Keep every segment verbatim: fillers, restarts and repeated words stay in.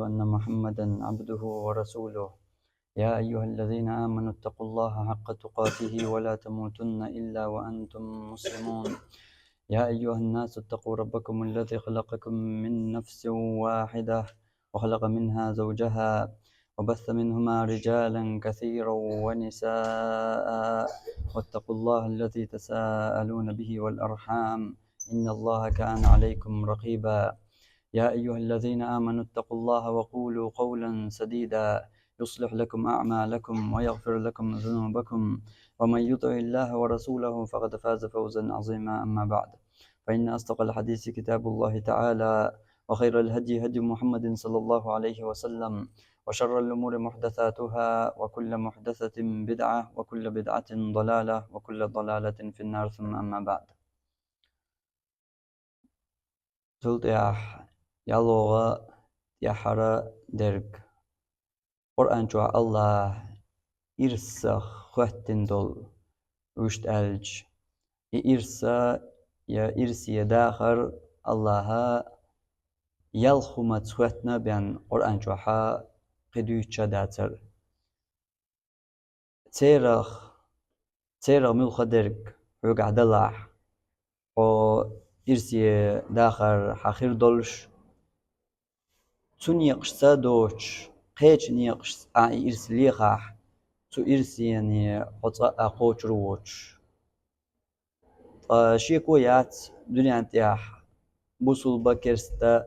أن محمدا عبده ورسوله. يا أيها الذين آمنوا اتقوا الله حق تقاته ولا تموتن إلا وأنتم مسلمون. يا أيها الناس اتقوا ربكم الذي خلقكم من نفس واحدة وخلق منها زوجها وبث منهما رجالا كثيرا ونساء واتقوا الله الذي تساءلون به والأرحام إن الله كان عليكم رقيبا. يا أيها الذين آمنوا اتقوا الله وقولوا قولا سديدا يصلح لكم أعمالكم ويغفر لكم ذنوبكم ومن يطع الله ورسوله فقد فاز فوزا عظيما. أما بعد، فإن أصدق الحديث كتاب الله تعالى وخير الهدي هدي محمد صلى الله عليه وسلم وشر الأمور محدثاتها وكل محدثة بدعة وكل بدعة ضلالة وكل ضلالة في النار. ثم أما بعد. Цул тӀехьа ялхлагӀа тӀехьара дерг. Къуръан чу Аллахь ирсах хоттина долу вуьшта аьлча, и ирса я ирсе дахар Аллахьа ялх хӀумаца хоттина бен Къуръан чохьа кхин дуьйцуш дацара. Церах, церах муьлхха дерг хьоьгахь далахь, хьо ирсе дахар хьан хир долуш, цу некъашца доцуш, кхечу некъашца ахь и ирс лехахь, цу ирсене хьо цкъа а кхочур воцуш. Ткъа шеко яц дуьнен тӀехь бусулба, керста,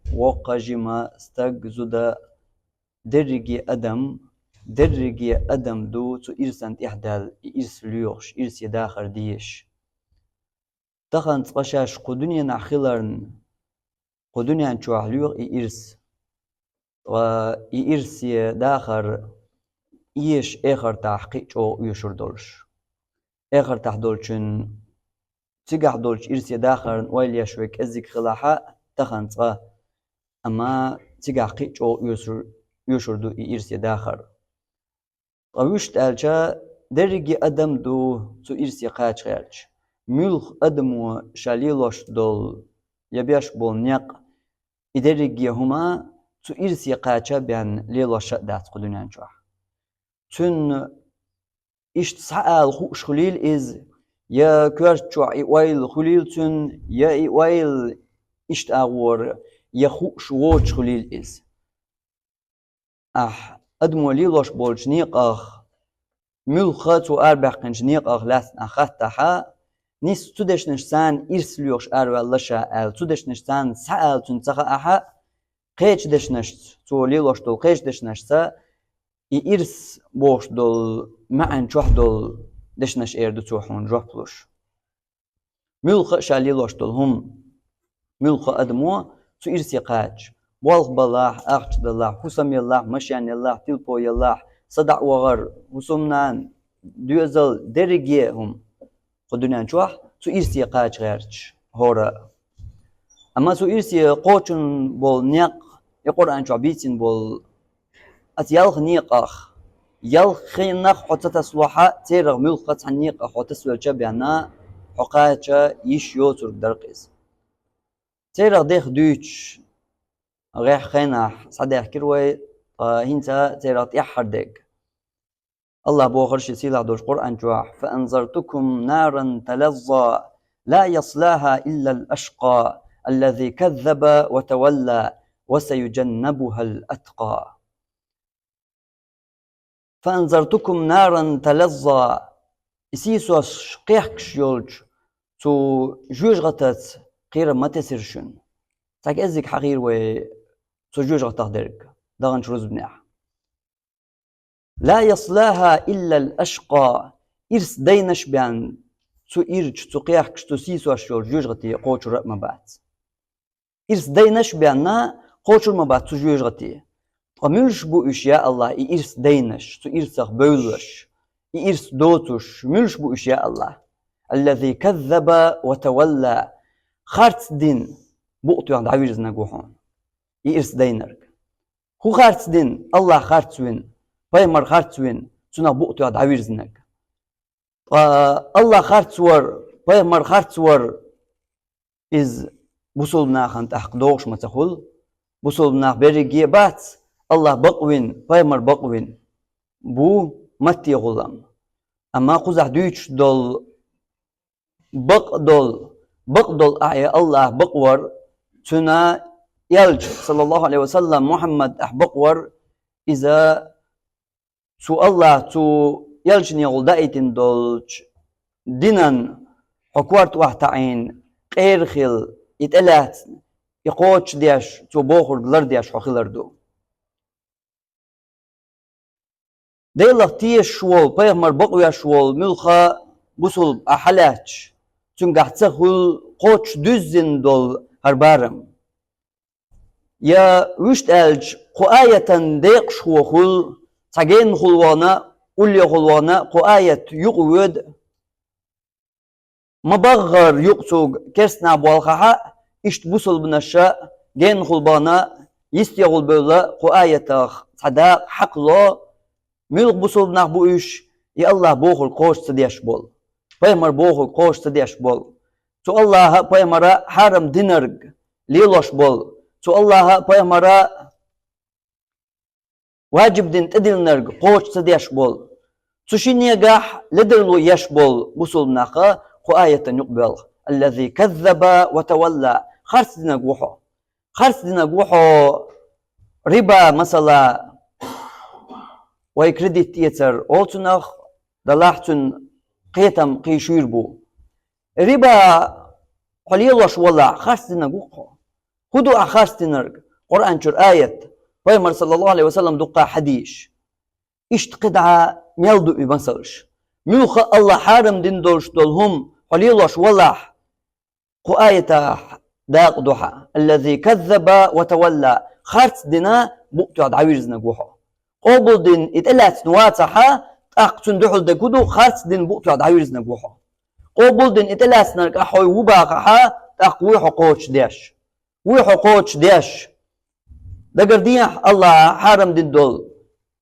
воккха, жима, стаг, зуда, дерриге адам, дерриге адам ду цу ирсан тӀехь даьлла, и ирс лоьхуш, ирсе дахар дезаш. Тахана цкъа шаьш кху дуьненахь хиларна, кху дуьнен чохь лоьху и ирс. Ткъа и ирсе дахар эша эхартахь кхин а чӀогӀа оьшур долуш. Эхартахь долчун цигахь долчу ирсе дахарна ойла еш вай кӀезиг хилахь а тахана цкъа, амма цигахь кхин а чӀогӀа оьшур, оьшур ду и ирсе дахар. Ткъа вуьшта аьлча, дерриге адам ду цу ирсе кхача гӀерташ. Муьлхха адамо ша лелош долу я беш болу некъ, и дерриге хӀума цу ирсе кхача бен лелош а дац кху дуьнен чохь. Цуьнан иштта схьаала хууш хуьлийла иза, я коьрта чохь и ойла хуьлийла цуьнан, я и ойла иштта агӀора, я хууш воцуш хуьлийла иза. Ахь адамо лелош болчу некъах, муьлхха цо арабаьккхинчу некъах лаьцна ахь хаттахь а, нийса цу дешнашца ирс лоьхуш араваьлла ша аьлла, цу дешнашца схьаала цунна ца хаахь а, кхечу дешнашца, цо лелош долу кхечу дешнашца, и ирс бохуш долу маьӀна чохь долу дешнаш эр ду цо хьуна жоп луш. Муьлхха а ша лелош долу хӀума, муьлхха адамо цу ирсе кхача, болх балахь, ахча далахь, хӀусам ялахь, машен ялахь, тилпо ялахь, садаӀа вахар, хӀусамнана, доьзал, дерриге а хӀума кху дуьнен чохь цу ирсе кхача гӀерташ хӀора а. Амма цу ирсе кхочун болу некъ, и Къуръан чохь бийцина болу, аса ялх некъах, ялх хенах хьо ца тасалахь а, церах муьлхха цхьана некъах хьо тасавелча а бен, хьо кхача йиш йоцург дара-кх иза. Церах дех дуьйцуш, гӀеххьа хенахь схьадаьхкира вай, ткъа хӀинца церах тӀаьххьара дерг. Аллахь бохура шен сийлахь долчу Къуръан чохь: «فأنذرتكم نارا تلظى لا يصلاها إلا الأشقى الذي كذب وتولى وسيجنبها الأتقى». «فأنذرتكم نارا تلظى». И сийсош кхехкаш йолчу цу жоьжахатаца кхерам ма тесира шуна. Цхьа кӀеззиг хьахийра вай цу жоьжахатах дерг, даханчу рузбанехь. «لا يصلاها إلا الأشقى». Ирс дайнаш а бен, цу ирчу, цу кхехкаш, цу сийсош йолчу жоьжахате кхочур а ма бац. Ирс дайнаш а бен, кхочур ма бац цу жоьжахате. Ткъа муьлш бу уьш, я Аллахь, и ирс дайнаш, цу ирсах бевллаш, и ирс доцуш, муьлш бу уьш, я Аллахь? «الذي كذب وتولى». Харц дина, букъ тоьхна дӀавирзинарг ву хьуна и ирс дайнарг. ХӀун харц дина? Аллахь харц вина, пайхамар харц вина, цунах букъ тоьхна дӀавирзинарг. Ткъа Аллахь харц вар, пайхамар харц вар, иза бусулба нахана тӀаккха догӀуш ма ца хуьлу. Бусулба нах берриге бац Аллахь бакъвина, пайхамар бакъвина. Бу матте гӀулам. Амма кхузахь дуьйцуш долу бакъдолу, бакъдолу ахь я Аллахь бакъвар, цуьнан элча, саллаллаху Ӏалайхи ва саллам, Мухьаммад ахь бакъвар, иза цу Аллахь, цу элчане гӀулла даийтина долчу динан хьо корта охьатаӀийна, къера хила, и тӀелаьцна, и кхочушдеш, цо бохург лардеш хьо хилар ду. Делах тешаш волу, пайхамар бакъвеш волу муьлхха бусулба ахь хьалаьцча, цуьнгахь ца хуьлу кхочуш дуьззина долу хӀара барам. Я вуьшта аьлча, кху аятан декъашхо хуьлу, цхьа генахула вахана, уллехула вахана, кху аят юкъа воьду, ма баххара юкъа цуьнга керстанахь болхахь а, иштта бусулбанаша генахула бахана, йистехула бевлла, кху аятах цхьа дакъа хьакхало, муьлха бусулба нах бу уьш, и Аллахь бохург кхочуш ца деш болу, пайхамар бохург кхочуш ца деш болу, цу Аллахьа а, пайхамара а хьарам динарг лелош болу, цу Аллахьа а, пайхамара а ваджиб дина тӀедиллинарг кхочуш ца деш болу, цу шиннегахь ледарло еш болу бусулба нах кху аятан юкъа боьлху. Аллази каззаба ва тавалла. Харц динарг ву хьо. Харц динарг ву хьо. Риба, масала, вай кредит эцар олу цунах, далахь цуьнан кхетам кхийсуьйр бу. Риба хьо лелош валахь, харц динарг ву хьо. ХӀун ду ахь харц динарг? Къуръан чуьра аят, пайхамар, саллаллаху Ӏалайхи ва саллам, дуккха хьадисаш. Иштта кхидӀа мел ду и масалш. Муьлхха а Аллахь хьарам дина долуш долу хӀума хьо лелош валахь, кху аятах дакъа ду хьан: «Аллази каззаба ва тавалла». Харц дина букъ тоьхна дӀавирзинарг ву хьо. Къобалдина и тӀелаьцна вацахь а, тӀаккха цунна дуьхьал дерг хӀун ду, харц дина букъ тоьхна дӀавирзинарг ву хьо. Къобалдина и тӀелаьцнарг ахь хьо ву бахахь а, тӀаккха вуй хьо кхочушдеш. Вуй хьо кхочушдеш. Дагардехьа Аллахьа хьарам дина долу,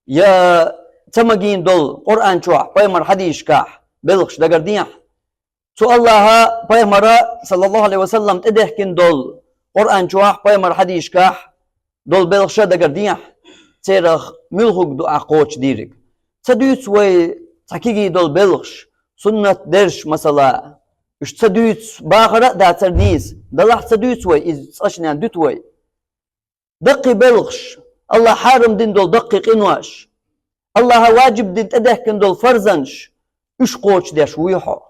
я ца магийна долу Къуръан чохь, пайхамар хьадисашкахь белхаш дагардехьа. Цу Аллахьа, пайхамара, саллаллаху Ӏалайхи ва саллам, тӀедехкина долу Къуръан чохь, пайхамар хьадисашкахь долу белхаша дагардехьа, церах муьлхарг ду ахь кхочушдийриг. Ца дуьйцу вай цхьа кегий долу белхаш, суннат дерш, масала, уьш ца дуьйцу бахара а дацара нийса, далахь ца дуьйцу вай, иза цкъачунна дуьту вай. Даккхий белхаш, Аллахьа хьарам дина долу даккхий къинош, Аллахьа ваджиб дина тӀедехкина долу фарзанаш, уьш кхочушдеш вуй хьо.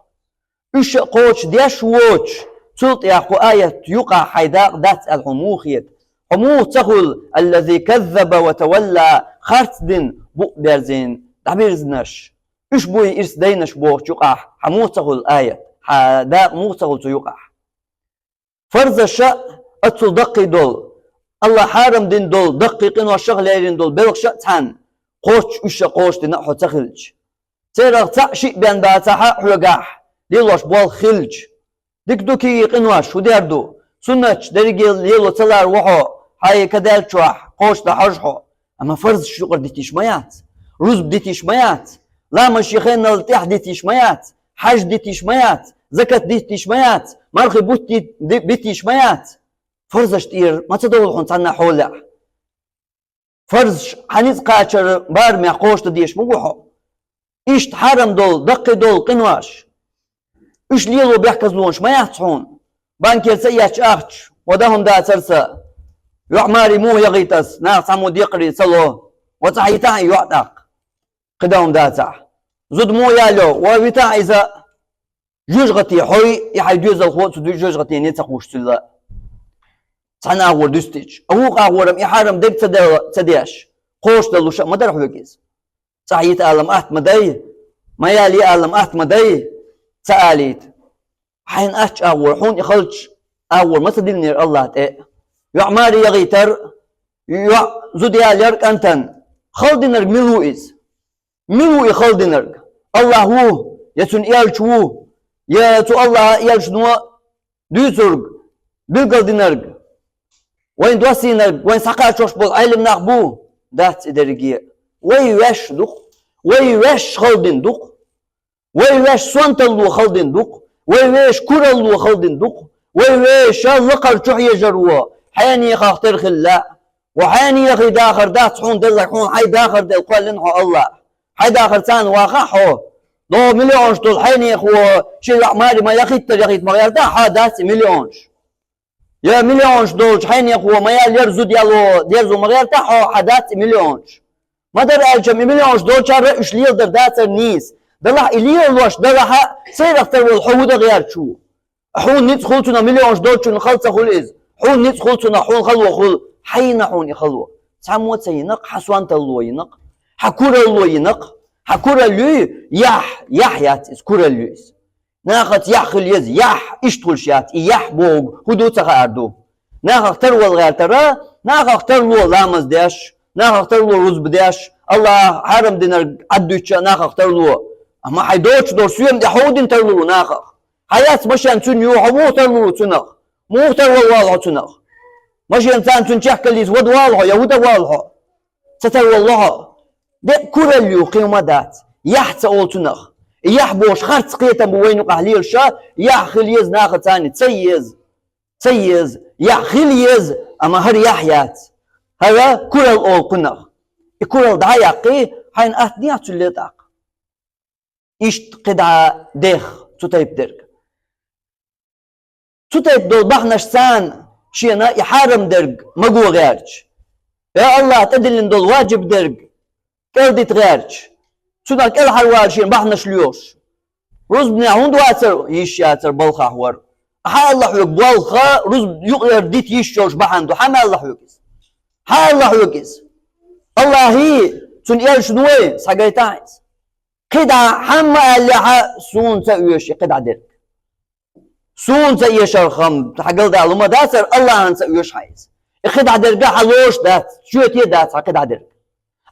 Уьш а кхочушдеш воцуш, цул тӀаьхьа кху аят юкъахь хьайн дакъа дац аьлла хьуна муха хета? Хьо муха ца хуьлу: «Аллази каззаба ва тавалла», харц дина букъ берзийна дӀабирзинарш, уьш буй ирс дайнарш бохучу юкъахь хьан муха ца хуьлу аят, хьан дакъа муха ца хуьлу цу юкъахь? Фарзаша а, цул даккхий долу, Аллахьа хьарам дина долу даккхий къиношах лерина долу белхаша а цхьаьна кхоччуш, уьш а кхочушдина а хьо ца хилча. Церах цхьаъ, шиъ бен бацахь а хьоьгахь, лелош болх хилча. Дика ду кегий къинош, хӀун дер ду? Суннаташ дерриге лело ца лара ву хьо, хьайн каделлачохь кхочушдан хьожу хьо. Амма фарзаш юкъара дитийш ма яц, рузба дитийш ма яц, ламазаш хенал тӀехь дитийш ма яц, хьаж дитийш ма яц, закат дитийш ма яц, мархи бутт ди-, ди-, битийш ма яц. Фарзаш тӀера ма ца довла хьуна цхьанна а хьолехь. Фарзаш хьан ницкъ кхачар барамехь кхочушдан дезаш ма ву хьо. Иштта хьарам долу, даккхий долу къинош, уьш лело бехказлонаш ма яц хьуна. Банкера ца эцча ахча, ва дан хӀума дацара сан, йоӀ маре муха яхийта ас, наха цхьаммо декхаре ца ло, ва цӀахь йитахьа и йоӀ тӀаккха, кхин дан хӀума дацахь. Зуда муха ялайо, ва витахьа иза, жоьжахате хьой, и хьайн доьзалхо а цу жоьжахатене ца кхуьссуш цуьнан цхьана агӀор дуьстича, а вукху агӀорам и хьарам дерг ца дала, ца деш, кхочушдалуш а ма дара хьоьга иза. ЦӀахь йита алам атта ма дай, ма ялае алам атта ма дай, ца алийта. Хьайна аттачу агӀор, хьуна и халчу агӀор ма ца диллинера Аллахь тӀе а. ЙоӀ маре яхийтар, йоӀ зуда ялаяр кӀантана. Хала динарг мила ву иза? Мила ву и хала динарг? Аллахь ву, я цуьнан элча ву, я цу Аллахьа элчано дуьйцург, билгалдинарг, вайн доссийнарг, вайн схьакхачош болу Ӏелам нах бу? Дац и дерриге. Вай ваьш ду-кх. Вай ваьш хала дина ду-кх. Вай ваьш сонталло хала дина ду-кх. Вай вешан куралло хала дина ду-кх. Вай вешан лакхара чу хьежаро хьенехах тера хилла. Ва хьайна яхий дахар дац хьуна делларг, хьуна хьай дахар делла кхоьллина хьо Аллахьа. Хьай дахар царна вахахь хьо. Догу миллионаш долу хьайнехо шен йоӀ маре ма яхийтара, яхийта ма гӀертахь, хьа дац и миллионаш. Я миллионаш долчу хьайнехо ма ял яра зуда яло, дерзо ма гӀертахь хьо, хьа дац и миллионаш. Ма дара аьлча, и миллионаш долчара уьш леладар дацара нийса. Далахь и лелалош далахьа, церах тера волу хьо хӀун дан гӀерта ву? Хьуна ницкъ хуьлу цунах, миллионаш долчунна хала ца хуьлу иза. Хьуна ницкъ хуьлу цунах, хьуна хало хуьлу, хьайна хьуна и хало. Цхьаммо а ца йина-кх, хьан сонталло йина-кх, хьан куралло йина-кх, хьан куралла юй, яхь, яхь яц иза, куралла ю иза. Нахаца яхь хила еза, яхь, иштта хуьлуш яц, и яхь бохург хӀун ду ца хаар ду. Нахах тарло гӀертара, нахах тарло ламаз деш, нахах тарло рузба деш, Аллахьа хьарам динарг Ӏаддуьтуш а нахах тарло. Амма хьайн доцуш долу соьма тӀе хьо хӀун дина тарлур ву нахах? Хьан яц машен цуьнан ю, хьо муха тарлур ву цунах? Муха тарлур ву хьо цунах? Машен царна цуьнан чехка лийца вада валахьо, я вада валахьо? Ца тарлур ву хьо? Декъа куралла ю, кхин хӀума дац. Яхь ца олу цунах. И яхь бохуш харц кхетам бу вайна юкъахь лелаш а, яхь хила еза нахаца царна, ца еза. Ца еза. Яхь хила еза, амма хӀара яхь яц. ХӀара куралла олу кхунах. И куралла дӀа а яккхий, хьайна атта дехьа цуьлле тӀаккха. Иштта кхидӀа дех цу тайпа дерг. Цу тайпа долу бахьанаш царна шена и хьарам дерг маго гӀерташ, я Аллахьа тӀедиллина долу ваджиб дерг кӀел дита гӀерташ, цунах кӀелхьарвала шена бахьанаш лоьхуш. Рузбанехь хӀунда вацара, йиш яцара, балхахь вара? Хьан аьлла хьоьга, болх а, рузба юкъара дита йиш йолуш бахьана ду? Хьан аьлла хьоьга иза? Хьан аьлла хьоьга иза? Аллахьий, цуьнан элчано вай, схьагайтахьа иза. КхидӀа хьан ма аьллехьа, суна ца оьшу и кхидӀа дерг. Суна ца эшархам, хьан галдала хӀума дацара, Аллахьана ца оьшу хьан иза. И кхидӀа дерг а хьан лоруш дац, чоьте а дац хьан кхидӀа дерг.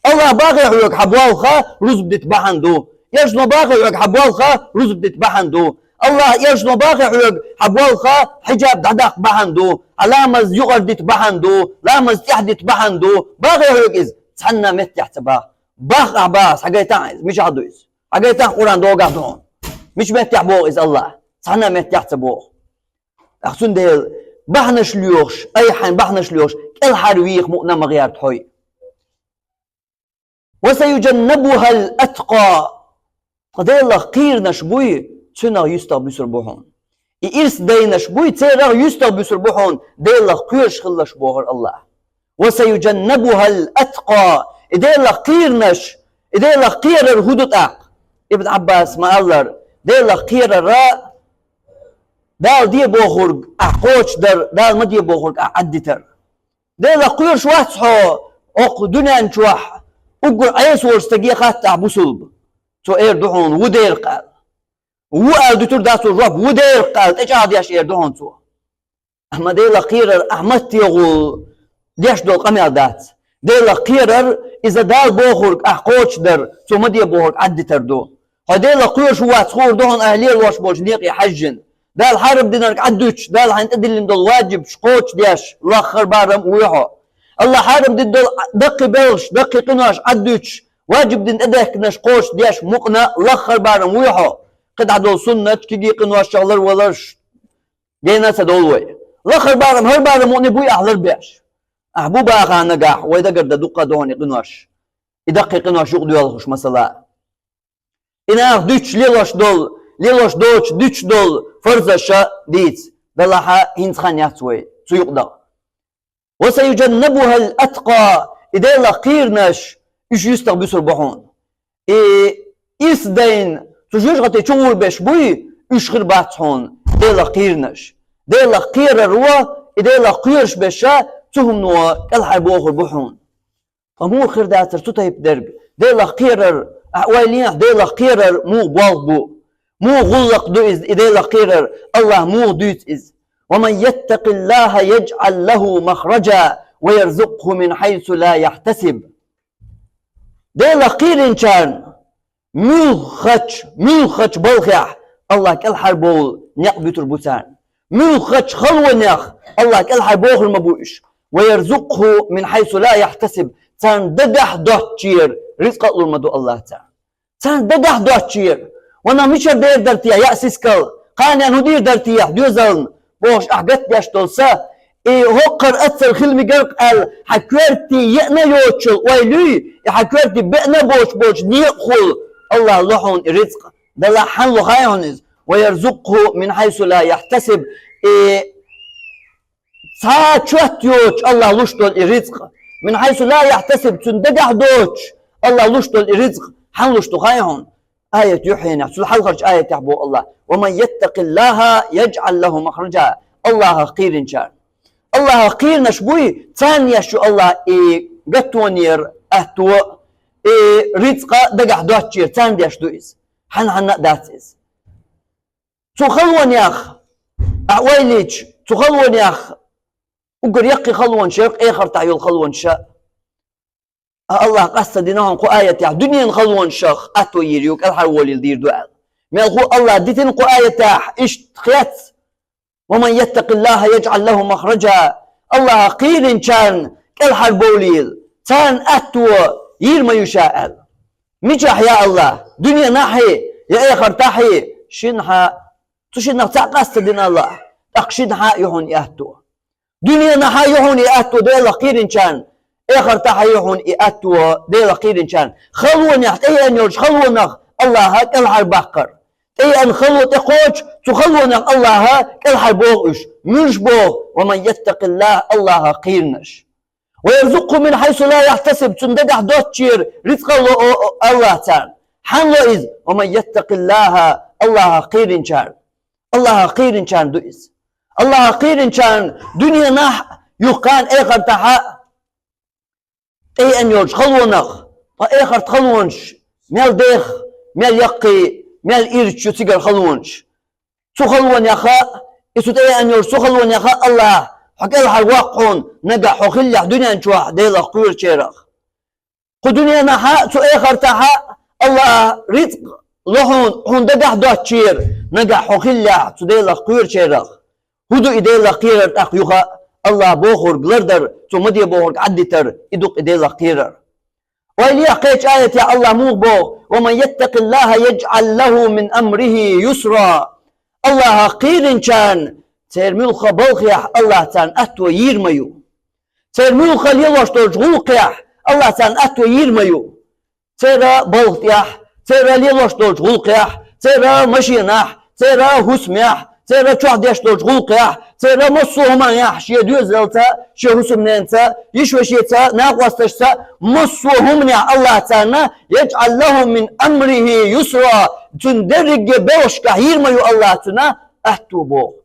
Аллахь бахий хьоьга, хьан болх а рузба дита бахьана ду. Элчано бахий хьоьга, хьан болх а рузба дита бахьана ду. Аллахь, элчано бахий хьоьга, хьан болх а хьиджаб дӀадаккха бахьана ду. Хьан ламаз юкъара дита бахьана ду. Ламаз тӀаьхьа дита бахьана ду. Бахий хьоьга иза? Цхьанна меттехь ца баха. Бах ахь, баха, схьагайтахьа иза, мичахь ду иза? Хьагайтахь, Къуръан догахь ду хьуна. Мича меттехь боху иза Аллахь? Цхьанна меттехь ца боху. ТӀаккха цундела бахьанаш лоьхуш, айхьа бахьанаш лоьхуш, кӀелхьара вийха мукъана ма гӀерта хьо. «Ва саюджаннабухал атка». Ткъа Делах кхеранаш буй, цунах юьстах буьсур бу хьуна. И ирс дайнаш буй, церах юьстах буьсур бу хьуна, Делах кхоьруш хилалаш бохура Аллахь. «Ва саюджаннабухал атка». И Делах кхеранаш, и Делах кхерар хӀун ду тӀаккха? Ибн Ӏаббаса ма-аллара, Делах кхерара Дала де бохург ахь кхочушдар, Дала ма де бохург ахь Ӏаддитар. Делах кхоьруш вац хьо, окху дуьнен чохь уггар Ӏеса волчу стаге хатта ахь бусулба. Цо эр ду хьуна: «Ву дера-кх», – аьлла. «Ву», – аьлла дуьтур дац цо жоп, «Ву дера-кх», – аьлла, тӀечӀагӀдеш эр ду хьуна цо. Амма Делах кхерар ахь маттехула деш долу къамел дац. Делах кхерар, иза Дала бохург ахь кхочушдар, Цо ма де бохург Ӏаддитар ду. Хьо Делах кхоьруш ву-вац хуур ду хьуна ахь лелош болчу некъе хьаьжжина. Дала хьарам динарг Ӏаддуьтуш, Дала хьайна тӀедиллина долу ваджибаш кхочушдеш, лаххара барам а вуй хьо. Аллахь хьарам дина долу даккхий белхаш, даккхий къинош Ӏаддуьтуш, ваджиб дина тӀедехкинарш кхочушдеш мукъана лаххара барам вуй хьо. КхидӀа долу суннаташ, кегий къиношех ларваларш, гена а ца довла вай. Лаххара барам, хӀара барам мукъане буй ахь ларбеш. Ахь бу баха нагахь, вай дагардан дуккха а ду хьуна и къинош. И даккхий къинош юкъадоьлхуш, масала. И наха дуьтуш лелош долу, лелош доцуш дуьтуш долу фарзаш а дийца, делахь а хӀинца хан яц вай цу юкъадаккха. «Ва саюджаннабухал атка», и Делах кхеранаш, уьш юьстах буьсур бу хьуна. И ирс дайна цу жоьжахате чу гӀур беш буй, уьш хир бац хьуна Делах кхеранаш. Делах кхерар ву, и Делах кхоьруш беш а цу хӀумано кӀелхьарбохур бу хьуна. Ткъа муха хир дацара цу тайпа дерг? Делах кхерар, ахь ойла е, Делах кхерар муха болх бу? Муха гӀуллакх ду иза, и Делах кхерар? Аллахь муха дуьйцу иза? «Ва ман яттакъиллахьа яжӀал лахьу махраджа ва ярзукъхьу мин хьайсу ла яхьтасиб». Делах кхийринчарна муьлххачу, муьлххачу балхехь Аллахь кӀелхьарбовла некъ буьтур бу царна. Муьлххачу халонех Аллахь кӀелхьарбохур ма бу уьш. «Ва ярзукъхьу мин хьайсу ла яхьтасиб». Царна дагахь доцчера рицкъа а лур ма ду Аллахь царна. Царна дагахь доцчера. Ванах мичара дер дара те яа сискал? Кханенна хӀун дийр дара те доьзална? Бохуш ахь гатдеш долу са, И хӀокхар аццал хила мегар аьлла, хьан коьрте еана йоцучул ойла юй, и хьан коьрте беана боцуш боцу некъахула Аллаха ло хьуна и рицкъ. Далла хьан ло хай хьуна иза. «ويرزقه من حيث لا يحتسب». И цхьа чот йоцуш Аллаха луш долу и рицкъ. «من حيث لا يحتسب», цуьнан дагахь доцуш Аллаха луш долу и рицкъ хьан луш ду хай хьуна. Аят юххьенехь, цул хьалхарчу аятехь боху Аллах: «ومن يتق الله يجعل له مخرجا». Аллахах кхийринчарна. Аллахах кхийринарш буй, царна еш ю Аллах и гатонера атто, и рицкъа дагахь доцчера, царна деш ду иза. Хьан-хьанна а дац иза. Цу халонех, ахь ойла йича, цу халонех уггар яккхий халонаш яра-кх эхартахь йолу халонаш а. Аллах къастадина хьуна кху аятехь дуьненан халонашах атто йийр ю, кӀелхьарволийла дийр ду аьлла. Мелхо Аллах дитина кху аятехь иштта хец: «ومن يتق الله يجعل له مخرجا». Аллахах кхийринчарна кӀелхьарбовлийла, царна атто йийр ма ю ша аьлла. Мичахь, я Аллах, дуьненахь а, я эхартахь а? Шинахь а, цу шиннах цхьаъ къастадина Аллах, тӀаккха шинахь а ю хьуна и атто. Дуьненахь а ю хьуна и атто Делах кхийринчарна, эхартахь а ю хьуна и атто Делах кхийринчарна. Халонех, тӀееана йолчу халонах Аллаха кӀелхьарбаккхар. ТӀееана хало тӀекхочу, цу халонех Аллаха кӀелхьарбоху уьш. Муьлш боху: «ومن يتق الله», Аллахах кхийринарш. «ويرزقه من حيث لا يحتسب», цуьнан дагахь доцчера рицкъа ло, о, о, Аллах царна. Хьан ло иза? «ومن يتق الله», Аллахах кхийринчарна. Аллахах кхийринчарна ду иза. Аллахах кхийринчарна дуьненахь а, юххана эхартахь а тӀееана йолчу халонах, ткъа эхарт халонаш мел деха, мел яккхий, мел ирча ю цигара халонаш. Цу халонеха, и цу тӀееана йолчу цу халонеха Аллах хьо кӀелхьарвоккху хьуна, нагахь хьо хиллехь дуьнен чохь Делах кхоьручарах. Кху дуьненахь а, цу эхартахь а Аллаха рицкъ ло хьуна, хьуна дагахь доцчера, нагахь хьо хиллехь цу Делах кхоьручарах. ХӀун ду и Делах кхерар тӀаккха юха? Аллаха бохург лардар, Цо ма де бохург Ӏаддитар, и ду-кх и Делах кхерар. Ойла е кхечу аятехь Аллах муха боху: «ومن يتق الله يجعل له من أمره يسرا». Аллахах кхийринчарна церан муьлхха балхехь Аллах царна атто йийр ма ю. Церан муьлхха лелош долчу гӀуллакхехь Аллах царна атто йийр ма ю. Церан балха тӀехь, церан лелош долчу гӀуллакхехь, церан машенахь, церан хӀусамехь, церан чохь деш долчу гӀуллакхехь, церан массо а хӀуманехь, шен доьзалца, шен хӀусамненца, йиша-вешица, накъосташца, массо а хӀуманехь Аллах царна: «يجعل له من أمره يسرا», цуьнан дерриге белхашкахь йийр ма ю Аллах цунна атто боху.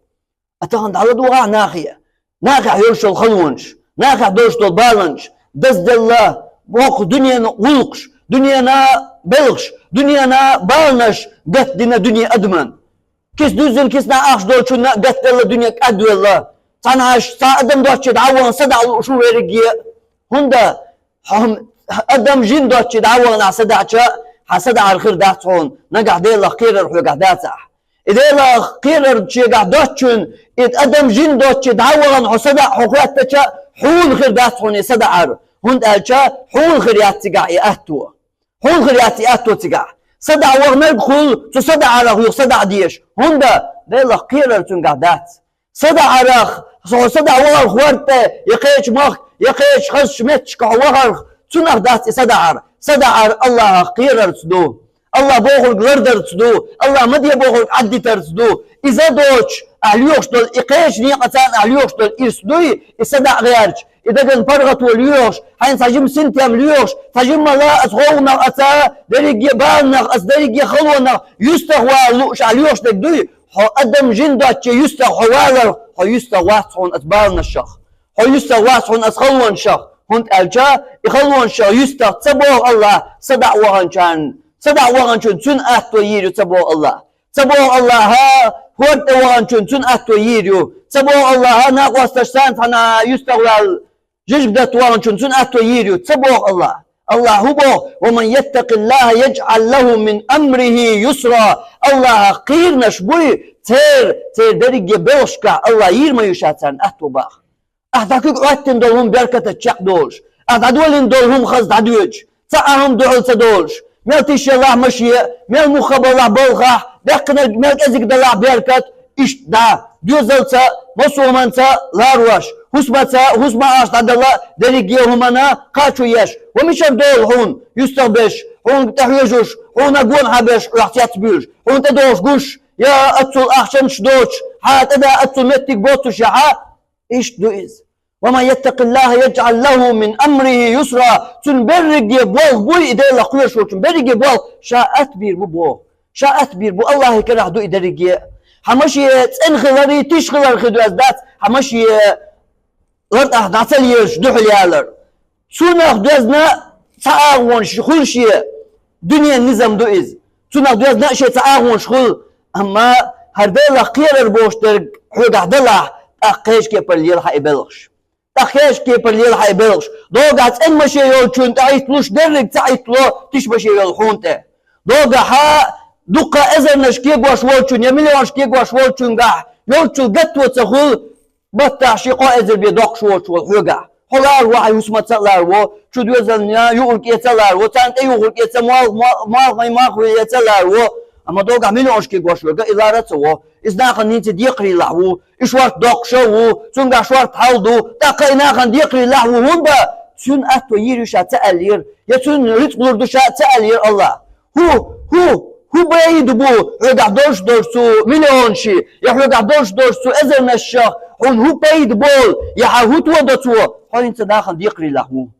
Ткъа тахана дӀаладогӀахь нахе. Нахехь йолуш йолу халонаш, нахехь долуш долу баланаш, дазделла боккха дуьненан гӀуллакхаш, дуьненан белхаш, дуьненан баланаш гатдина дуьне адаман. Киса дуьззина, киснахь ахча долчунна гатделла дуьне кӀадвелла. Цхьанхьаш цхьа адам доцчу дӀа а вахана садаӀа лууш ву верриге. ХӀунда хьо-, адам жин доцчу дӀа а вахана ахь садаӀча, хьан садаӀар хир дац хьуна, нагахь Делах кхерар хьоьгахь дацахь. И Делах кхерар шегахь доцчун, и адам жин доцчу дӀа а вахана хьо садаӀа хьо хоьттача, хьуна хир дац хьуна и садаӀар, хӀунда аьлча хьуна хир яц цигахь и атто. Хьуна хир яц и атто цигахь. СадаӀа ваханарг хуьлу, цу садаӀарах юха садаӀа дезаш, хӀунда Делах кхерар цуьнгахь дац. СадаӀарах, хьо садаӀа вахарх хӀорда тӀе, я кхечу махка, я кхечу хазачу метташка хьо вахарх, цунах дац и садаӀар. СадаӀар Аллахах кхерарца ду. Аллах бохург лардарца ду, Аллах ма де бохург Ӏаддитарца ду. Иза доцуш, ахь лоьхуш долу и кхечу некъаца ахь лоьхуш долу ирс дуй, и садаӀа гӀерташ, и даган паргӀато лоьхуш, хьайна цхьа жима синтем лоьхуш, цхьа жимма ла аса гӀовгӀанах, аса дерриге баланах, аса дерриге халонах юьстах вала лууш ахь лоьхуш дерг дуй, хьо адам жин доцчу юьстах хьо валарх, хьо юьстах вац хьуна аса баланашах. Хьо юьстах вац хьуна аса халонашах, хӀунда аьлча и халонашах юьстах ца боху Аллах садаӀа ваханчарна. СадаӀа ваханчун цуьнан атто йийр ю ца боху Аллах. Ца боху Аллаха хӀорда тӀе ваханчун цуьнан атто йийр ю. Ца боху Аллаха накъосташ санна цхьана юьстах ваьлла жижиг датта ваханчун цуьнан атто йийр ю. Ца боху Аллах. Аллах хӀун боху: «ومن يتق الله يجعل له من أمره يسرا». Аллахах кхийринарш буй, церан, церан дерриге белхашкахь Аллах йийр ма ю ша царна атто баха. Ахь дӀа куьг Ӏоттина долу хӀума беркатаца чекхдолуш, ахь дӀадолийна долу хӀума хаза дӀадоьдуш, цхьа а хӀума дуьхьал ца долуш, мел тишъялахь машен, мел мухха балахь балхахь, баьккхинарг мел кӀезиг далахь беркат, иштта дӀа, доьзалца, массо а хӀуманца ларош, ХӀусамца, хӀусам Ӏаш дӀадала дерриге хӀумана кхачо еш. Ва мичара долу хьуна юьстах беш, хьуна тӀехьоьжуш, хьуна гонахьа беш, хьох цецбуьйлуш, хьуна тӀедогӀуш гуш, я аццул ахчанаш доцуш, хьан тӀеда аццул меттиг боцуш я хьан? Иштта ду иза. «Ва ман яттакъиллахӀа яжӀал лахӀу мин амрихӀи юсра». Цунна берриге болх буй и Делах кхоьруш волчун, берриге болх ша атта бийр бу боху. Ша атта бийр бу, АллахӀан карахь ду и дерриге. Хьан машен цӀена хилар, тиша хилар хир ду ас дац, хьан машен лартӀахь дӀа ца лелаш дуьхьал ялар. Цунах доьзна цхьа агӀонаш хуьлу шен, дуьненан низам ду иза. Цунах доьзна а шен цхьа агӀонаш хуьлу, амма хӀара Делах кхерар бохуш дерг хьоьгахь далахь, тӀаккха кхечу кепара лела хьан и белхаш. ТӀаккха кхечу кепара лела хьан и белхаш. Догахь цӀена машен йолчунна тӀехӀитталуш, дерриг ца Ӏиттало тиша машен йолу хьуна тӀе. Догахьа дуккха эзарнаш кегош волчунна я миллионаш кегош волчуьнгахь йолчул гатто ца хуьлу, баттахь ши кхо эзар бен доккхуш воцуш волу хьоьгахь. Хьо ларо хьайн хӀусамца а ларо, чу доьзална юург эца а ларо, царна тӀеюхург эца, мол-, мол-, молханийн мах ве эца а ларо. Амма догахь миллионаш кегош верг и лара а ца во. Иза нахана хӀинца декхарийлахь ву, и шорта доккхуш а ву, цуьнгахь шорта хьал ду, тӀаккха и нахана декхарийлахь ву, хӀунда? Цуьнан атто йийр ю ша ца аьллера, я цуьнан рицкъ лур ду ша ца аьллера АллахӀа. ХӀу, хӀу, хӀу пайда бу хьоьгахь долуш долчу цу миллионаший, я хьоьгахь долуш долчу цу эзарнашах, хьуна хӀу пайда болу, я хьан хӀу тодо цо, хьо хӀинца нахана декхарийлахь ву.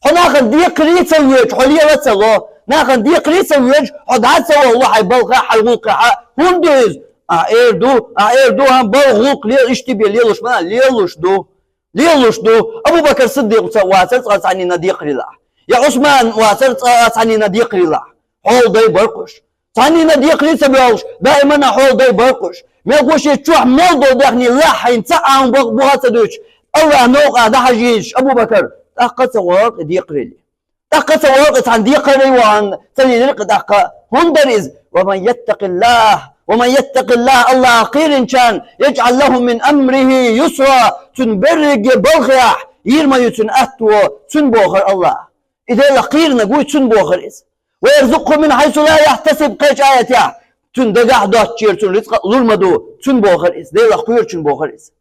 Хьо нахана декхарий а ца воьдуш, хьо лела а ца ло. Нахана декхарий а ца воьдуш, хьо дӀа а ца вахало хьайн балхахь, хьайн гӀуллакхехь. ХӀунда ду иза? Ахь эр ду, ахь эр ду, хьан балха гӀуллакх лела, иштта бен лелош ма, лелош ду. Лелош ду. Абу-Бакр Сиддикъаца вацара цкъа цхьаннена декхарийлахь. Я Ӏусман вацара цкъа цхьаннена декхарийлахь. Хьол дай баркъуш. Цхьаннена декхарий ца боьлхуш, даимана хьол дай баркъуш. Мел гуш и чохь мел долу даьхний лахь хьайна ца Ӏамбакъ буха ца дуьтуш, АллахӀ новкъа дӀахьажийша Абу-Бакр, тӀаккха ца вахара и декхарийла. ТӀаккха ца вахара цхьана декхарий вахана, ца лелира кхин тӀаккха. ХӀунда дара иза? «Ва ман яттакъиллахӀ, ва ман яттакъиллахӀ», АллахӀах кхийринчарна, «яжӀал лахӀу мин амрихӀи юсра», цуьнан берриге балхехь йийр ма ю цуьнан атто, цуьнан бохара АллахӀа. И Делах кхийринарг вуй, цуьнан бохара иза. «Ва ярзукъхӀу мин хьайсу ла яхьтасиб», кхечу аятехь, цуьнан дагахь доцчуьра цунна рицкъа лур ма ду, цуьнан бохара иза, Делах кхоьручун бохара иза.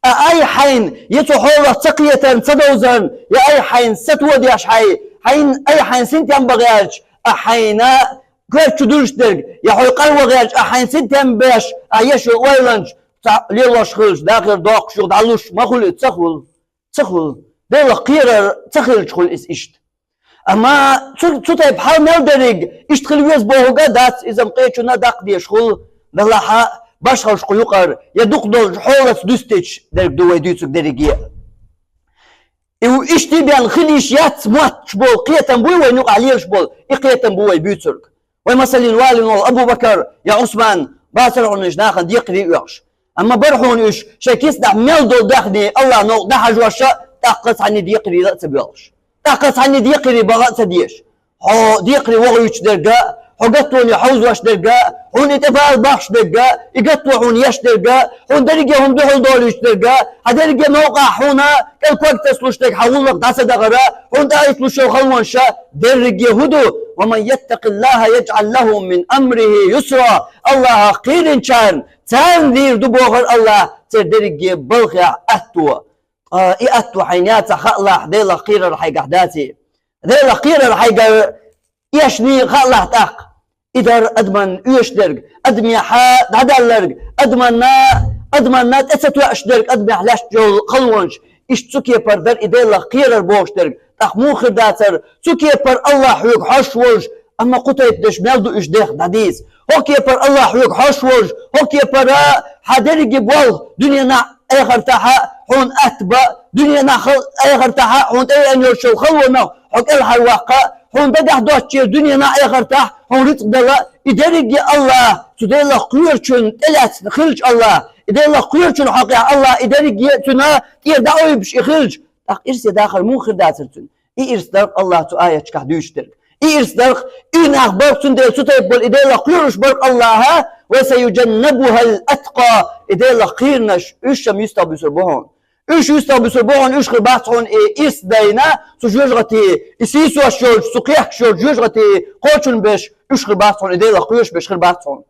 А ай хьайна, я цу хьолах ца кхетарна, ца довзарна, я ай хьайна сатодеш хьай, хьайна, ай хьайна синтем бан гӀерташ, а хьайна коьрта чу дуьллуш дерг, я хьо къарван гӀерташ, а хьайна синтем беш, а еш йолу ойланаш, цхьаъ лелош хилча, дахар доккхуш юха дӀалуш ма хуьлу, ца хуьлу. Ца хуьлу. Делах кхерар ца хилча хуьлу иза иштта. Амма цу, цу тайпа хьал мел дерриг иштта хила веза бохург а дац, иза-м кхечунна даккха дезаш хуьлу, делахь а башхаллаш кху юкъара, я дукха долчу хьолаца дуьстича дерг ду вай дуьйцург дерриге а. И ву иштта бен хила йиш яц мотташ болу кхетам буй вайна юкъахь лелаш болу, и кхетам бу вай буьйцург. Вай масаллин валийна волу Абу-Бакар я Ӏусман бацара хьуна уьш нахана декхарий оьхуш. Амма бара хьуна уьш шайн киснахь мел долу даьхний АллахӀ новкъа дӀахьажош а, тӀаккха цхьанний декхарийла а ца боьлхуш. ТӀаккха цхьанний декхарий бан а ца дезаш. Хьо декхаре вохуьйтуш дерг а, хьо гаттоне хьовзош дерг а, хьуна и тӀе бала бахьаш дерг а, и гатто хьуна еш дерг а, хьуна дерриге хӀума дуьхьал долуьйтуш дерг а, хьан дерриге новкъахь хьуна кӀел ког тасалуш дерг, хьан гӀуллакх дӀа ца дахар а, хьуна тӀехӀитталуш йолу халонаш а, дерриге хӀун ду? «Ва ман яттакъиллахӀа яжӀал лахӀу мин амрихӀи юсра». АллахӀах кхийринчарна, царна дийр ду бохура АллахӀа, церан дерриге балхехь атто. Ткъа и атто хьайна яцахь хаалахь, Делах кхерар хьайгахь даций. Делах кхерар хьайгара эшний хаалахь тӀаккха. И дара адаман оьшуш дерг, адамехьа дӀадаьлларг, адаманна, адаманна тӀе ца тоьаш дерг, адамехь лаьтташ йолу халонаш. Иштта цу кепара дара и Делах кхерар бохуш дерг. ТӀаккха муха хир дацара, цу кепара АллахӀ хьоьга хьожуш волуш, амма кху тайпа дерш мел ду уьш дех дӀадийца. ХӀокху кепара АллахӀ хьоьга хьожуш волуш, хӀокху кепара хьан дерриге болх дуьненахь а, эхартахь а хьуна атта бан, дуьненахь а, эхартахь а хьуна тӀееана йолуш йолу халонах хьо кӀелхьарваккха, хьуна дагахь доцчеран дуьненахь а, эхартахь а хьуна рицкъ дала, и дерриге АллахӀ, цу Делах кхоьручун тӀелаьцна хилча АллахӀ, и Делах кхоьручун хьокъехь АллахӀ, и дерриге цуьнан тӀера дӀаойбуш и хилча, тӀаккха ирсе дахар муха хир дацара цуьнан? И ирс дара-кх АллахӀа цу аяташкахь дуьйцуш дерг. И ирс дара-кх, и нах бара-кх цундела цу тайпа болу, и Делах кхоьруш бара-кх АллахӀа, «Ва саюжаннабухӀал аткъа», и Делах кхийринарш, уьш-м юьстах буьсур бу хьуна. Уьш юьстах буьсур бу хьуна, уьш хир бац хьуна и ирс дайна, цу жоьжахати, и сийсош йолчу, цу кхехкаш йолчу жоьжахати кхочун беш, уьш хир бац хьуна, и Делах кхоьруш беш хир бац хьуна.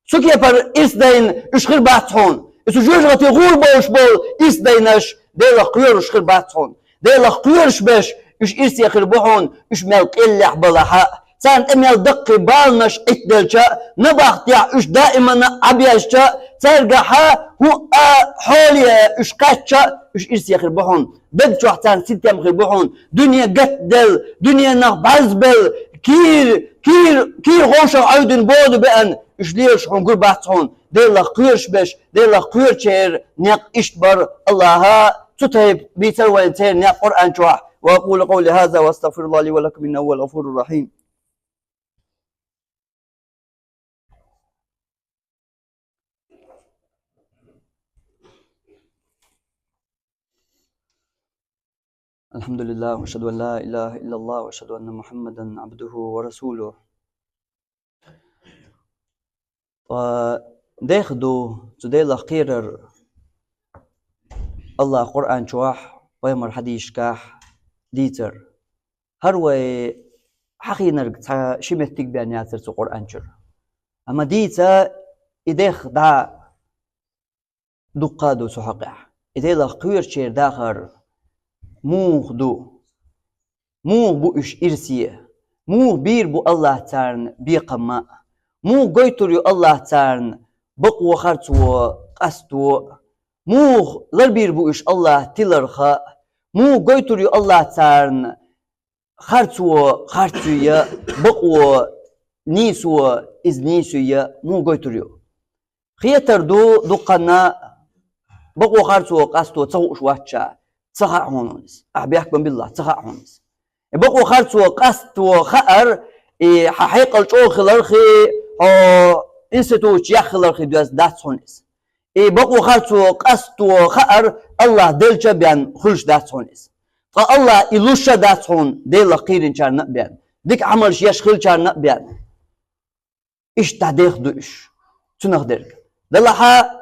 Цу кепара ирс дайна уьш хир бац хьуна. Иза жоьжахате гӀур болуш болу ирс дайнаш Делах кхоьруш хир бац хьуна. Делах кхоьруш беш, уьш ирсе хир бу хьуна, уьш мел къеллехь балахь а, царна тӀе мел даккхий баланаш Ӏиттаделча а, набахтехь уьш даимана Ӏа безча а, цаьргахьа хӀуъа а, хьоле а уьш кхаьчча а, уьш ирсе хир бу хьуна. Даг чохь царна синтем хир бу хьуна. Дуьне гатделла, дуьненах бӀаьрзбелла, кийра, кийра, кийра ховшах Ӏуьйдина бода беана, уьш лелаш хьуна гур бац хьуна. Делах кхоьруш беш, Делах кхоьручеран некъ иштта бара. АллахӀа цу тайпа бийцара вайна церан некъ Къуръан чохь. وأقول قولي هذا وأستغفر الله لي ولكم إنه هو الغفور الرحيم. الحمد لله، وأشهد أن لا إله إلا الله، وأشهد أن محمدا عبده ورسوله. Ткъа дехьа ду цу Делах кхерар АллахӀа Къуръан чохь, пайхамар хьадисашкахь дийцар. ХӀара вай хьахийнарг цхьа ши меттиг бен яцара цу Къуръан чуьра. Амма дийца и дехьа дӀа дуккха а ду цу хьокъехь. И Делах кхоьручеран дахар муха ду? Муха бу уьш ирсе? Муха бийр бу АллахӀа царна бекхам а? Муха гойтур ю АллахӀа царна бакъо, харцо, къасто? Муха ларбийр бу уьш АллахӀа тиларх а? Муха гойтур ю АллахӀа царна харцо харц юй а, бакъо нийсо иза нийса юй а, муха гойтур ю? Хетар ду дуккханна, бакъо, харцо, къасто ца хууш вац ша, ца хаьа хьуна иза. Ахь бехк бан билла, ца хаьа хьуна иза. И бакъо, харцо, къасто хаар, и хьан хьекъал чӀогӀа хилархи, хьо институт чу яххилархи доьзна дац хьуна иза. И бакъо, харцо, къасто хаар АллахӀ делча а бен хуьлуш дац хьуна иза. Ткъа АллахӀ и луш а дац хьуна Делах кхийринчарна а бен, дика Ӏамалш еш хилчарна а бен. Иштта дӀадехьа ду уьш, цунах дерг. Делахь а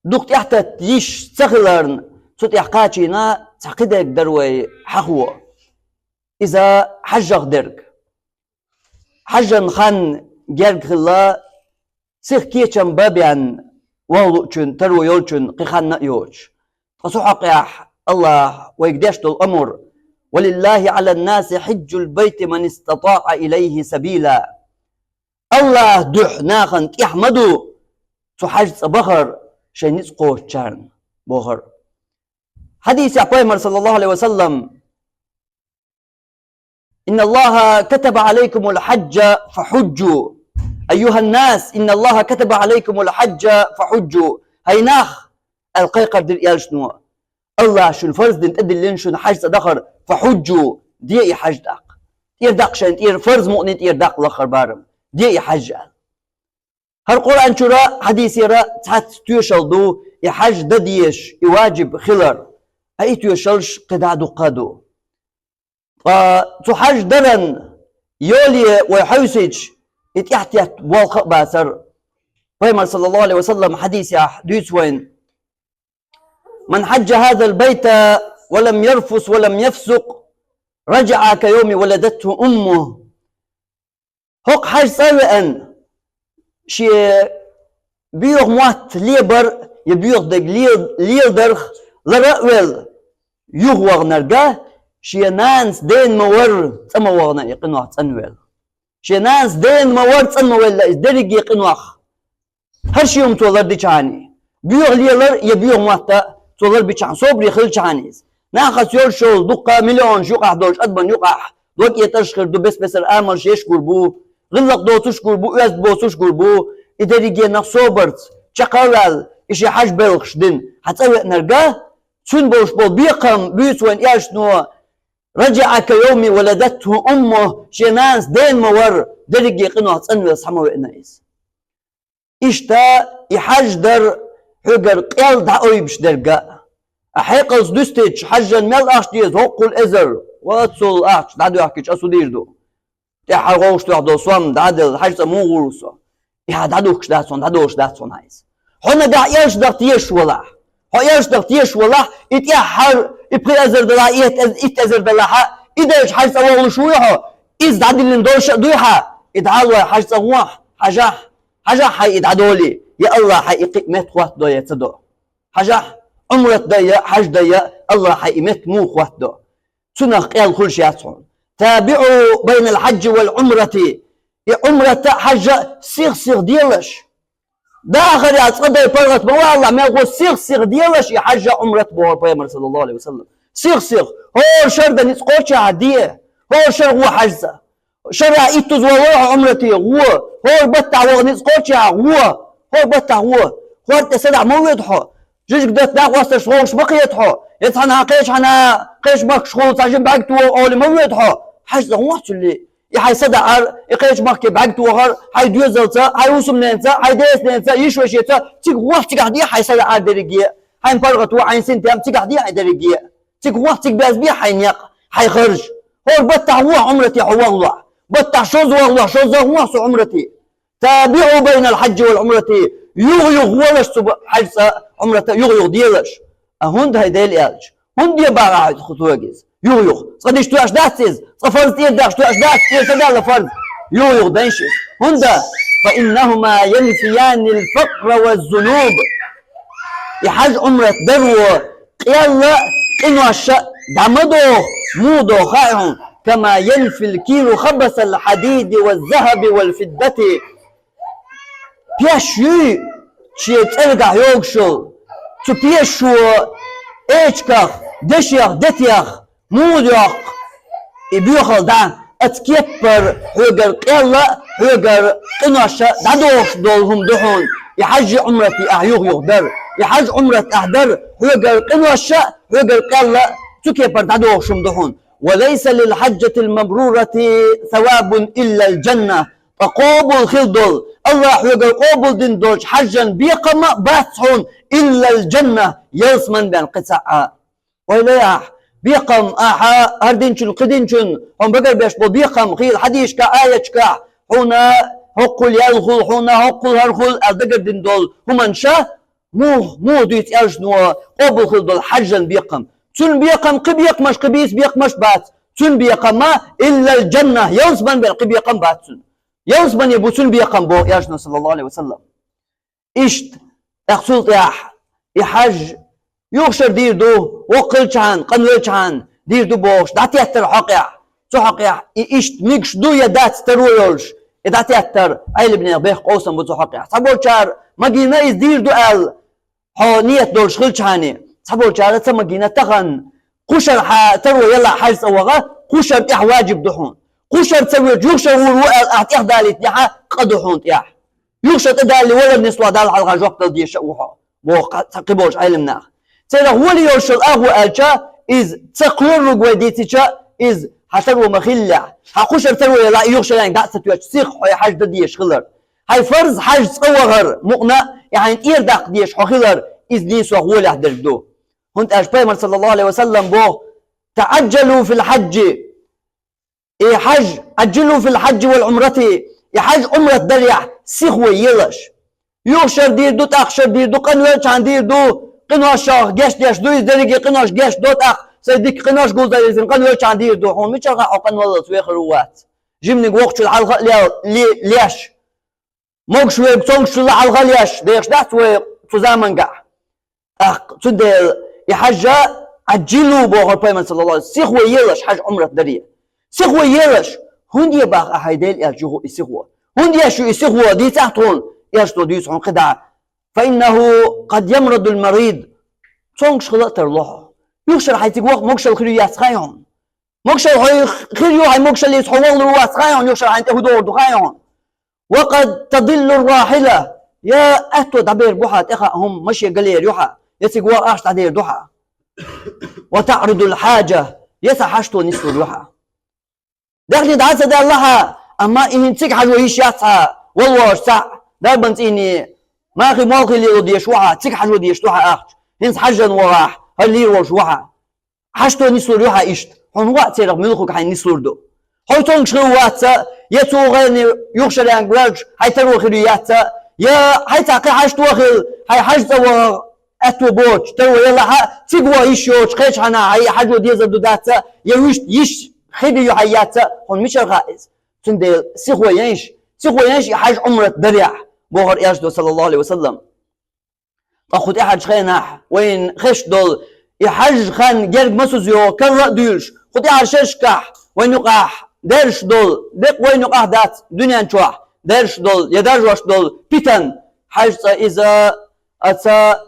дукха тӀаьхьататта йиш ца хиларна, цу тӀехь кхачийна цхьа кхин дерг дара вай хьахо. Иза хьажжах дерг. Хьажжан хан герга хилла, сиха кечам бан бен ваха луучун, таро йолчун кхин хан а йоцуш. Ткъа цу хьокъехь АллахӀа вайга деш долу амр: «ولله على الناس حج البيت من استطاع إليه سبيلا». АллахӀан дуьхьа нахана тӀехь ма ду цу хьаьж цӀа бахар шайн ницкъ кхочучарна, бохура. Хьадисехь пайхамар, саллаллаху алейхи ва саллам: «إن الله كتب عليكم الحج فحجوا. أيها الناس، إن الله كتب عليكم الحج فحجوا». ХӀай нах, аьлла кхайкхар дира элчано, АллахӀа шуна фарз дина, тӀедиллина шуна хьаьж цӀа дахар, фахьужжу, де и хьаьж даккха. ТӀера даккха шайна тӀера, фарз мукъане тӀера даккха лаххара барам, де и хьаьж аьлла. ХӀара Къуръан чуьра, хьадисера цхьацца тоьшалла ду и хьаьж дан дезаш, и ваджиб хилар. Ткъа и тоьшаллаш кхин дӀа дуккха а ду. Ткъа цу хьаьж даран йоле вай хьовсийча, и тӀаьхьатетта болх а бацара. Пайхамар, саллаллаху алейхи ва саллам, хьадисехь дуьйцу вайна: «من حج هذا البيت ولم يرفث ولم يفسق رجع كيوم ولدته أمه». ХӀокху хьаьж цӀа а веана, шен боьха мотт лебар я боьха дерг лел-, леладарх лара а велла, юха ваханарг, шен нанас дена ма-варра цӀа ма вахана и къинойх цӀанвелла. Шен нанас дена ма-варра цӀа ма велла иза дерриге къинойх. ХӀара шен хӀума цо лардичхьана, боьха лелар я боьха мотт цо ларбичхьана, собаре хилчхьана иза. Нахаца йолуш йолу дуккха миллионаш юкъахь долчу адаман юкъахь дог этӀарш хир ду, бес-бесара амалш еш гур бу, гӀиллакх доцуш гур бу, оьзда боцуш гур бу. И дерриге нах собарца, чекх а ваьлла, и шен хьаьж белхаш дина хьан цӀа веанарг, цуьнан болуш болу бекхам буьйцу вайн элчано: «رجع كيوم ولدته أمه», шен нанас дена ма-варра, дерриге къинойх цӀанвелла схьа ма веана иза. Иштта и хьаьж дар хьоьгара къел дӀаойбуш дерг а. Ахь хьекъалца дуьстича, хьаьжжан мел ахча деза, хӀоккхул эзар, ваццул ахча дӀадоьхкича, ас хӀун дийр ду? ТӀаьххьара гӀовгӀаш тоьхна долу сом дӀа а делла, хьаьж цӀа муха гӀур ву со? И хьан дӀадухкуш дац хьуна, дӀадолуш дац хьуна хьан иза. Хьо нагахь элчанах тешаш валахь, хьо элчанах тешаш валахь, и тӀаьххьара, и пхи эзар далахь, итт эз-, итт эзар далахь а, и делча хьаьж цӀа вохлуш вуй хьо? Иза дӀадиллина долуш а дуй хьан? И дӀалой хьаьж цӀа гӀохь, хьажахь. Хьажахь хьай и дӀадолий, я АллахӀ хьай и кхиъ меттахӀоттадой, я ца до. Хьажахь, Ӏумрат дай я, хьаж дай я, АллахӀ хьай и меттамуха хӀоттадо. Цунах къел хулаш яц хьона. تابعوا بين الحج والعمرة. И Ӏумрата а хьажа а сих-сиха делаш. Дахарехь цкъа дай паргӀат ма валалахь, мелхо сих-сиха делаш, и хьажа а Ӏумрат а бохура пайхамар, саллаллаху Ӏалайхи ва саллам. Сих-сиха. ХӀора шарда ницкъ кхочехь де. ХӀора шарахь гӀо хьажца. Шарахь иттаза валлахь Ӏумрате гӀо. ХӀора баттахь ваха ницкъ кхочехь гӀо. ХӀора баттахь гӀо. ХӀорда тӀе садахь ма воьду хьо. Жижиг датта накъосташ гӀовгӀаш ма кхета хьо. Я цхьана кхечахьана кхечу махкаш хула цхьа жима бӀаьрг тоха олий ма воьду хьо. ХьажцӀа гӀо цулли. И хьайн садаӀар, и кхечу махке бӀаьрг тохар, хьайн доьзалца, хьайн хӀусамненца, хьайн дезаненца, йиш-вешица, цига гӀо цигахь де хьайн садаӀар дерриге. Хьайна паргӀато, хьайна синтем цигахь де хьайн дерриге. Цига гӀо, цига безбе хьайн некъ, хьайн харж. ХӀора баттахь гӀо Ӏумрате хьо валлахь. Баттахь шозза валлахь, шозза гӀо со Ӏумрате. تابعوا بين الحج والعمرة. Юха-юха гӀолаш цу ба-, хьажцӀа, Ӏумрата юха-юха делаш. А хӀунда хьай Дела аьлча? ХӀунда де бара хьай цу тоьга иза? Юха-юха. Цкъа диш тоьаш дац иза. Цкъа фарз тӀера даьхча тоьаш дац, тӀера ца даьлла фарз. Юха-юха дайша иза. ХӀунда? فإنهما ينفيان الفقر والذنوب. И хьаж Ӏумрат даро къелла а, къиношша а дӀа ма доху, муха доху хаьа хьуна, كما ينفي الكير خبث الحديد والذهب والفضة. Пеш юй, шен цӀергахь йогуш йолу, цу пешо эчках, дешех, детех муха йоккху и боьхалла дӀа, оцу кеппара хьоьгара къелла а, хьоьгара къиношша а дӀадохуш долу хӀума ду хьуна, и хьажи Ӏумрати ахь юха-юха дар. И хьаж Ӏумрат ахь дар, хьоьгара къиношша а, хьоьгара къелла а цу кеппара дӀадохуш хӀума ду хьуна. وليس للحجة المبرورة ثواب إلا الجنة. Ткъа къобал хила долу, АллахӀа хьоьгара къобал дина долчу хьажан бекхам а бац хьуна, إلا الجنة, ялсаман бен кхин цхьа а. Ойла яхь, бекхам ахьа хӀара динчун, кхин динчун, хьуна багарбеш болу бекхам хийла хьадисашкахь, аяташкахь, хьуна хӀоккхул ял хуьлу, хьуна хӀоккхул хӀара хуьлу аьлла дагардина долу хӀуманаш а, муха, муха дуьйцу аьлчано къобал хила долу хьажан бекхам. Цуьнан бекхам кхин бекхамаш, кхин бийца бекхамаш бац. Цуьнан бекхам а إلا الجنة, ялсаман бен кхин бекхам бац цуьнан. Ялсамане бу цуьнан бекхам боху аьлчано, саллаллаху Ӏалайхи ва саллам. Иштта, тӀаккха цул тӀаьхьа и хьаж юха шара дийр ду, воккха хилчахьана, къанвелчахьана дийр ду бохуш, дӀатеттара хьокъехь. Цу хьокъехь и иштта мегаш ду я дац таро йолуш, и дӀатеттара Ӏелимнех бехк къовсам бу цу хьокъехь. Цхьаболчара магийна иза дийр ду аьлла, хьо ниет долуш хилчахьана, цхьаболчара ца магийна тахана, кхушара хьан таро ялахь хьажцӀа ваха, кхушара тӀехь ваджиб ду хьуна. Кхушара ца воьдуш юха шара вур ву аьлла ахь тӀехдалийтинехь, къа ду хьуна тӀехь. Юха шара тӀедалале валар нисло Далла хьалха жоп дала дезаш а ву хьо, боху кха-, цхьа кхиболчу Ӏелимнаха. Церах гӀоле йолуш йолу агӀо аьлча, иза ца кхоьруг вай дийцича, иза хьан таро ма хиллехь. Хьан кхушара таро ялахь, и юха шаренга дӀа а ца тоьттуш, сиха хьо и хьаж дан дезаш хилар. Хьайн фарз хьажцӀа вахар мукъана а, и хьайна тӀера даккха дезаш хьо хилар, иза нийсо гӀолехь дерг ду. ХӀунда аьлча пайхамар, саллаллаху Ӏалайхи ва саллам, боху: تعجلوا في الحج. И хьаж, عجلوا في الحج والعمرة, и хьаж Ӏумрат дарехь сихо елаш. Юха шара дийр ду, тӀаккха шара дийр ду, къанвелчахьана дийр ду, къиношах гечдеш ду, иза дерриге къинош гечдо, тӀаккха сайн дика къинош гулдалийзина къанвелчахьана дийр ду. Хьуна мичара хаьа хьо къанваллалц вехар ву вац? Жиманиг воккхачул хьалха а лел-, ле-, леш. Могуш верг цомгушчул хьалха а леш, дехаш дац вай цу замангахь. ТӀаккха цундела и хьажа عجلوا бохура пайхамар, саллаллаху Ӏалайхи ва саллам, сихо елаш хьаж Ӏумрат даре. Сихо елаш, хӀунда е баха ахь хьай Дела аьлча юха и сихо? ХӀунда еш ю и сихо, дийцахь тхуна, аьлча тхо дуьйцу хьуна кхидӀа. فإنه قد يمرض المريض. Цомгуш хила а тарло хьо. Юха шара хьайн цига ваха могушалла хир ю яц хаьий хьуна? Могушалла хьо хир ю, хьайн могушаллица хьо валлур вац хаьий хьуна, юха шара хьайн тӀе хӀун догӀур ду хаьий хьуна? وقد تضل الراحلة. Я аьтто дӀабер бу хьан, тӀе хаьа хӀума, машен галера ю хьан, я цига ваха ахча дӀадер ду хьан. وتعرض الحاجة. Я цхьа хьашто нислур ю хьан. Даьхни дӀа а ца даьлла хьан, амма и хӀинца цига хьажо йиш яц хьан, валлалц цхьаъ, дарбан цӀийне, махий молхий лело дезаш ву хьан, цига хьажо дезаш ду хьан ахча. ХӀинца хьажжан вахахь, хӀара лийр волуш ву хьан. Хьашто нислур ю хьан иштта. Хьуна ваъ церах муьлхарг хьайна нислур ду. Хьо цомгуш хир ву вац а, я цу гӀайне юха шаренга ваьлча, хьайн таро хир ю яц а, я хьайн цхьа кхин хьашто хила, хьайн хьажцӀа ваха аьтто боцуш, таро елахь а, цига ваха йиш йоцуш, кхечахьана хьайн хьажо дезар ду дац а, я вуьшта йиш хир ю хьан яц а, хьуна мичара хаьа иза? Цундела сихо янйиш, сихо янйиш и хьаж Ӏумрат дарехь. бохура Элчано, саллаллаху Ӏалайхи ва саллам. Ткъа кху тӀаьхьарчу хенахь вайна хезаш долу и хьажа хан герга масаза йогӀу карла а дуьйлуш, кху тӀаьхьарчу шерашкахь вайна юкъахь даьржаш долу, декъа вайна юкъахь дац дуьнен чохь, даьржаш долу я даржош долу питан, хьажа цӀа иза, аца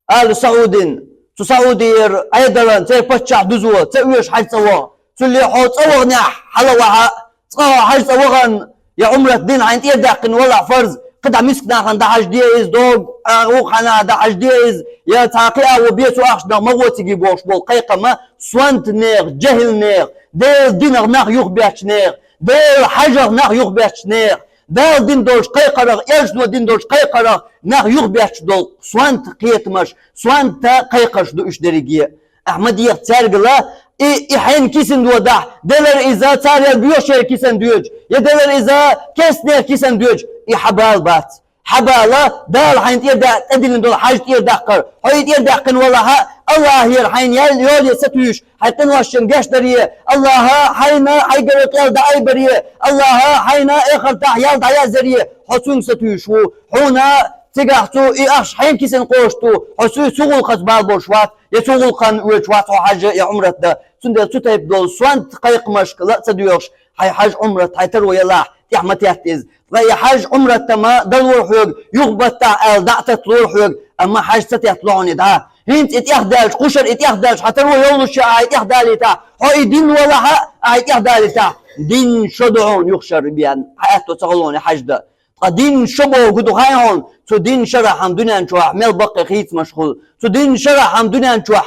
Алу Саудин, цу Саудера Ӏедалан церан паччахь дузо, ца оьшу хьажа цӀа ваха. Цуьлле хьо цӀа ваханехь, хьала вахьа, цкъа хьо хьажа цӀа вахана, я Ӏумрат дина хьайна тӀера даьккхина валахь фарз, кхидӀа миска нахана дӀахьажде иза, догу, а, вукху хьанахьа дӀахьажде иза, я цхьа кхиа ву бе цу ахчанах ма гӀо цига бохуш болу кхайкхам, сонта нехан, жехӀил нехан, Делан динах нах юхабетташ нехан, Делан хьажах нах юхабетташ нехан, Дала дина долчу кхайкхарах, Элчано дина долчу кхайкхарах нах юхабетташ долу сонта кхетамаш, сонта кхайкхарш ду уьш дерриге. Ахьа ма деха цаьргала, и, и хьайна кисана додахь, делара иза царел боьхачеран кисана доьдуш, я делара иза кестнех кисана доьдуш, и хьан бала бац. Хьан бала, Дала хьайна тӀера да-, тӀедиллина долу хьажа тӀера даккхар. Хьо и тӀера даьккхина валахьа, Аллахьера хьайна ял йоле сатуьйсуш, хьайн къиношна гечдаре, Аллахьа хьайна хьайгара кӀел дӀаайбаре, Аллахьа хьайна эхартахь ял дӀаяздаре, хьо цуьнга сатуьйсуш ву. Хьуна цигахь цу и ахча хьайна кисана къошту, хьо цуьнан цу гӀуллакхаца бала болуш вац, я цу гӀуллакхана воьдуш вац хьо хьажа я Ӏумрат дан. Цундела цу тайпа долу сонта кхайкхамашка ла а ца доьхуш, хьайн хьажа Ӏумрат хьайн таро ялахь, тӀехь ма тетта иза. Ткъа и хьажа Ӏумрат ма далора хьоьга, юхабаттахь аьлла дӀа а татталора хьоьга, амма хьажа ца теттало хьуна и дӀа. ХӀинца и тӀехдаьлча, кхушара и тӀехдаьлча, хьан таро йолуш а ахьа и тӀехдалийтахь, хьо и дина валахьа а ахьа и тӀехдалийтахь, дин шо ду хьуна юха шар бен, хьан аьтто ца хало хьуна хьажа дан. Ткъа дин шо боху ду хьайн хьуна, цу дин шарахь хьан дуьнен чохь мел баккхий хийцамаш хуьлу. Цу дин шарахь хьан дуьнен чохь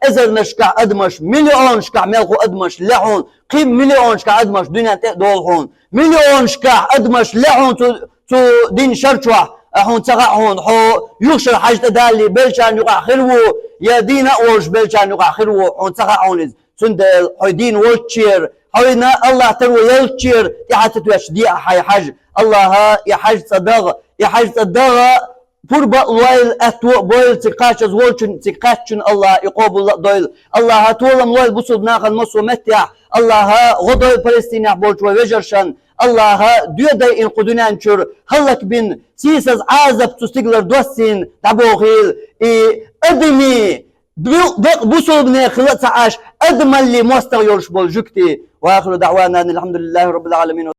эзарнашкахь адамаш, миллионашкахь мел ху адамаш ле хьуна, кхин миллионашкахь адамаш дуьнен тӀе а долу хьуна. Миллионашкахь адамаш ле хьуна цу, цу дин шар чохь, а хьуна ца хаьа хьуна, хьо юха шар хьажа тӀедаллий беллачарна юкъахь хир ву, я дийна а волуш беллачарна юкъахь хир ву, хьуна ца хаьа хьуна иза. Цундела хьо дийна волччера, хьо вина Аллах таро елччера тӀаьхьа ца тоьттуш де а хьайн хьажа. Аллаха и хьажа цӀа дагӀа, и хьажа цӀа дагӀа, пурба а лойла, аьтто а бойла цига кхачаза волчун, цига кхаьччун Аллаха и къобал а дойла. Аллаха толам лойла бусулба нахана массо а меттехь. Аллаха гӀо дойла Палестинехь болчу вай вежаршан. Аллаха доьдайина кху дуьнен чуьра хӀаллакбина, сийсаза Ӏазап цу стигалара доссийна дӀабохийла и адамий, бу-, бекъ бусулбане хила а ца Ӏаш, адамаллий мостагӀа йолуш болу жуьгтий. Ва ахиру даъвана анил хьамдулиллахи раббил Ӏаламин.